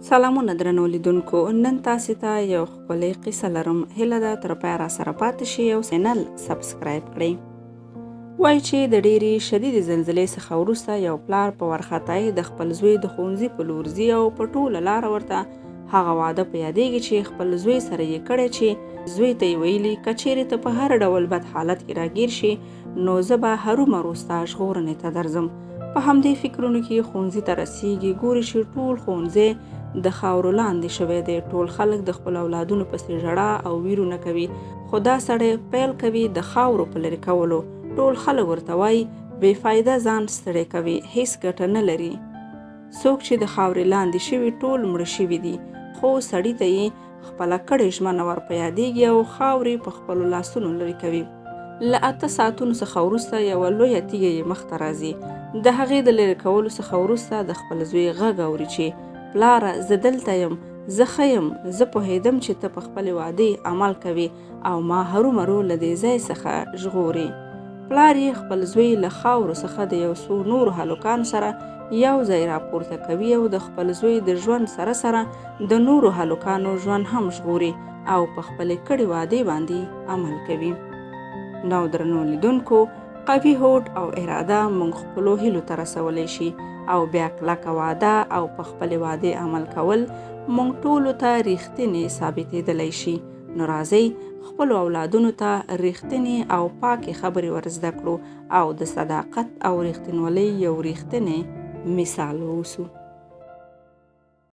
سلامونه درنو لیدونکو، نن تاسو ته یو ښکلې قصه لرم. هیله ده تر پایه را سره پاتې شئ او چینل سبسکرایب کړئ. وایي چې د ډېرې شدیدې زلزلې څخه وروسته یو پلار په وارخطایۍ د خپل زوی د ښوونځي په لور ځي او په ټوله لاره ورته هغه وعده په یادېږي چې خپل زوی سره یې کړی، چې زوی ته یې ویلي، که چیرې ته په هر ډول بد حالت کې راګیر شې نو زه به هرومرو ستا ژغورنې ته درځم. په همدې فکرونو کې ښوونځي ته رسیږي، ګوري چې ټول ښوونځی د خاورو لاندې شوی دی. ټول خلک د خپلو اولادونو پسې ژړا او ویرونه کوي، خو دا سړی پیل کوي د خاورو په لرې کولو. ټول خلک ورته وایي، بې فایده ځان ستړی کوي، هیڅ ګټه نه لري، څوک چې د خاورې لاندې شوي ټول مړه شوي دي. خو سړي ته یې خپله کړې ژمنه ور په یادېږي او خاورې په خپلو لاسونو لرې کوي. له 8 ساعتونو څخه وروسته یوه لویه تیږه یې مخ ته راځي. د هغې د لرې کولو څخه وروسته د خپل زوی غږ اوري چې پلاره، زه دلته یم، زه ښه یم، زه پوهېدم چې ته په خپلې وعدې عمل کوې او ما هرومرو له دې ځای څخه ژغورې. پلار یې خپل زوی له خاورو څخه د یو څو نورو هلکانو سره یو ځای راپورته کوي او د خپل زوی د ژوند سره سره د نورو هلکانو ژوند هم ژغوري او په خپلې کړې وعدې باندې عمل کوي. نو درنو لیدونکو، قوي هوډ او اراده موږ خپلو هیلو ته رسولی شي او بیا کلکه وعده او په خپلې وعدې عمل کول موږ ټولو ته ریښتینې ثابتېدلی شي. نو راځئ خپلو اولادونو ته ریښتینې او پاکې خبرې ور زده کړو او د صداقت او ریښتینولۍ یو ریښتینی مثال واوسو.